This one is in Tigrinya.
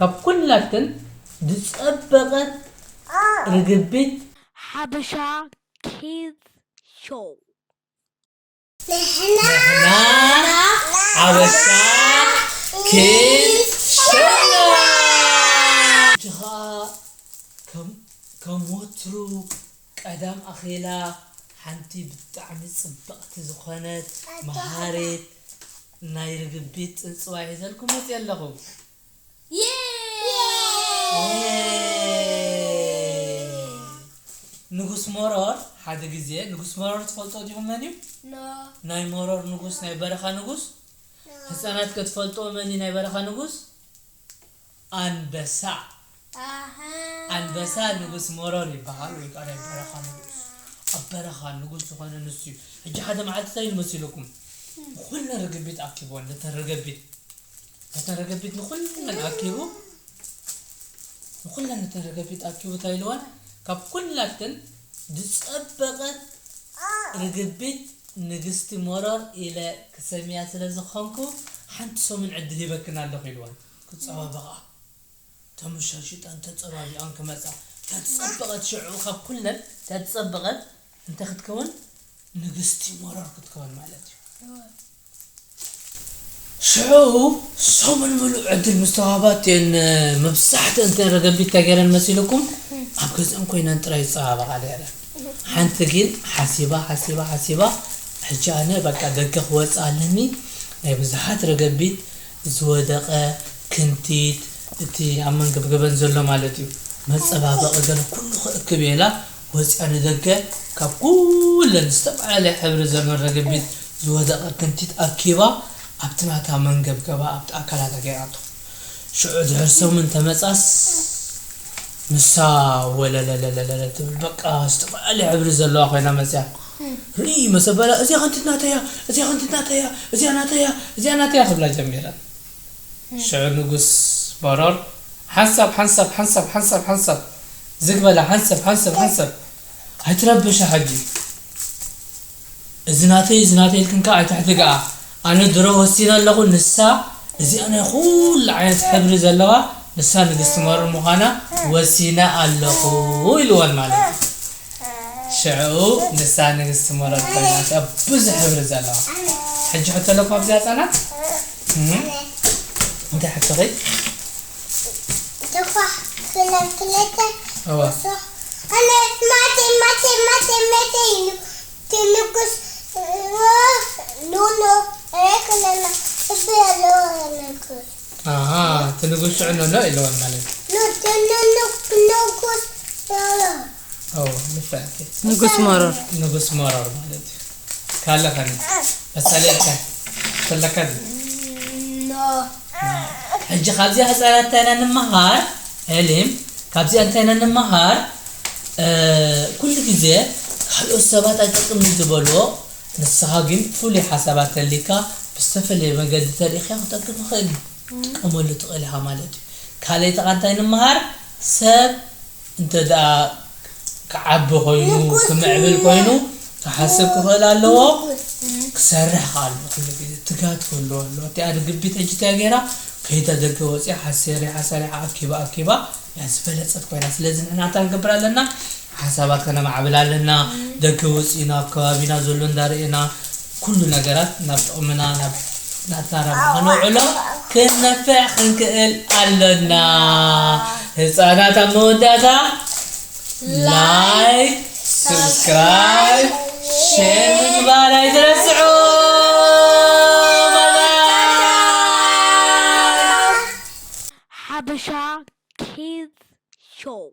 ካብ ኩላትን ዝጸበቐት ርግቢት ሓበሻ ኪድስ ሾው። ንሕና ሓበሻ ኪድስ ሾው። ሕጂ ኸኣ ከም፣ ከም ወትሩ ቀዳም ኣኼላ ሓንቲ ብጣዕሚ ጽብቕቲ ዝኾነት መሃሪት ናይ ርግቢት ጽንጽዋይ ሒዘልኩም መጽየ ኣለኹ። ዬ! ንጉስ መሮር ሓደ ግዜ፣ ንጉስ መሮር ትፈልጦ ዲኹም መን እዩ? ኖ። ናይ መሮር ንጉስ፣ ናይ በረኻ ንጉስ? ኖ። ህፃናት ከ ትፈልጦ መን እዩ ናይ በረኻ ንጉስ? ኣንበሳ። ኣሃ። ኣንበሳ ንጉስ መሮር ይበሃል፣ ወይ ከዓ ናይ በረኻ ንጉስ። ኣብ በረኻ ንጉስ ዝኾነ ንሱ እዩ። ሕጂ ሓደ መዓልቲ እንታይ ኢሉ መሲልኩም? ኩለን ርግቢት ኣኪብወን፣ ነተን ርግቢት። ነተን ርግቢት ንኹለን ኣኪቡ፣ ንኹለን ነተን ርግቢት ኣኪቡ እንታይ ኢልወን? ካብ ኩላትን ዝጸበቐት ርግቢት ንግስቲ መሮር ኢለ ክሰምያ ስለ ዝኾንኩ፣ ሓንቲ ሰሙን ዕድል ሂበክን ኣለኹ ኢልወን። ክጸባበቓ። ተመሻሺጠን ተጸባቢቐን ክመጻ። እታ ዝጸበቐት ሽዑ ካብ ኩለን፣ እታ ዝጸበቐት እንታይ ክትከውን? ንግስቲ መሮር ክትከውን ማለት እዩ። ሽዑ ሰሙን ምሉእ ዕድል ምስ ተዋህባ፣ እተን መብዛሕትአን እተን ረገቢት እንታይ ገይረን መሲልኩም? ኣብ ገዝአን ኮይነን ጥራይ ይጸባበቓ ነይረን። ሓንቲ ግን ሓሲባ፣ ሓሲባ፣ ሓሲባ፣ ሕጂ ኣነ በቃ ደገ ክወጽእ ኣለኒ፣ ናይ ብዙሓት ረገቢት ዝወደቐ ክንቲት፣ እቲ ኣብ መንገብገበን ዘሎ ማለት እዩ፣ መጸባበቒ ገለ ኩሉ ክእክብ እየ ኢላ ወጺኣ ንደገ፣ ካብ ኩለን ዝተፈላለየ ሕብሪ ዘለወን ረገቢት ዝወደቐ ክንቲት ኣኪባ ኣብቲ ናታ መንገብገባ ኣብቲ ኣካላታ ገይራቶ። ሽዑ ድሕሪ ሰሙን ተመጻስ ንሳ ወለለለለለ ትብል፣ በቃ ዝተፈላለየ ሕብሪ ዘለዋ ኮይና መጽያ። ርኢ መሰበላ፣ እዚኣ ክንቲት ናተያ፣ እዚኣ ክንቲት ናተያ፣ እዚኣ ናተያ፣ እዚኣ ናተያ ክብላ ጀሚረን። ሽዑ ንጉስ መሮር ሓንሳብ ሓንሳብ ሓንሳብ ሓንሳብ ሓንሳብ ዝግ በላ፣ ሓንሳብ ሓንሳብ ሓንሳብ፣ ኣይትረብሻ ሕጂ፣ እዚ ናተይ፣ እዚ ናተይ ኢልክን ከኣ ኣይትሕትግኣ። ኣነ ድሮ ወሲነ ኣለኹ፣ ንሳ እዚኣ ናይ ኩሉ ዓይነት ሕብሪ ዘለዋ፣ ንሳ ንግስቲ መሮር ምዃና ወሲነ ኣለኹ ኢልወን ማለት እዩ። ሽዑ ንሳ ንግስቲ መሮር ኮይና፣ እታ ብዙሕ ሕብሪ ዘለዋ። ሕጂ ሕቶ ኣለኩም ኣብዚኣ ህጻናት? እም? እንታይ ሕቶኺ? ተኳ ክለን ክለተ እዋ። እሶ። ኣነ ማቴ፣ ማቴ፣ ማቴ፣ ማቴ ኢሉ። ትንጉስ፣ ኖ፣ ኖ፣ ኖ፣ ሬክለና፣ እሱ ያለው ንጉስ። ኣሃ፣ እቲ ንጉስ ሽዑ ኖ ኖ ኢልወን ማለት እዩ። ኖ፣ ኖ፣ ኖ፣ ኖ፣ ንጉስ፣ ኖ፣ ኖ። ኦ፣ ንፍዕቲ። ንጉስ መሮር። ንጉስ መሮር ማለት እዩ። ካለ ኸኒ። መሳለ ኢልካ። ፈለካ ድዩ? ኖ። ሕጂ ካብዚኣ ህፃናት እንታይ ኢና ንምሃር? ኤሊም፣ ካብዚኣ እንታይ ኢና ንምሃር? እ፣ ኩሉ ግዜ ካልኦት ሰባት ኣይጠቅምን ዝበልዎ፣ ንስኻ ግን ፍሉይ ሓሳባት ተሊካ ብዝተፈለየ መገዲ ተሪእኻ ክጠቅም ይኽእል እዩ። ትጥቀመሉ ትኽእል ኢኻ ማለት እዩ። ካልኣይቲ ቃ እንታይ ንምሃር? ሰብ እንተ ደኣ ክዓቢ ኮይኑ፣ ንጉስ ክምዕብል ኮይኑ፣ ክሓስብ ክኽእል ኣለዎ። ንጉስ። ክሰርሕ ከኣ ኣለዎ። ኩሉ ግዜ ትግሃት ክህልዎ ኣለዎ። እቲኣ ርግቢት ሕጂ እንታይ ገይራ? ከይዳ ደገ ወፂኣ፣ ሓሰሪሓ፣ ሰሪሓ፣ ኣኪባ፣ ኣኪባ፣ እያ ዝበለጸት ኮይና። ስለዚ ንሕና እንታይ ክንገብር ኣለና? ሓሳባት ከነማዕብል ኣለና። ደገ ወፂእና፣ ኣብ ከባቢና ዘሎ እንዳርኤና፣ ኩሉ ነገራት ናብ ጥቕምና፣ ናብ ናትና ረብሓ ከነውዕሎ ክንነፍዕ ክንክእል ኣሎና። ህፃናት ኣብ መወዳእታ ላይክ፣ ሰብስክራይብ፣ ሼር ምግባር ኣይትረስዑ። ባይ ባይ። ሓበሻ ኪድስ ሾው።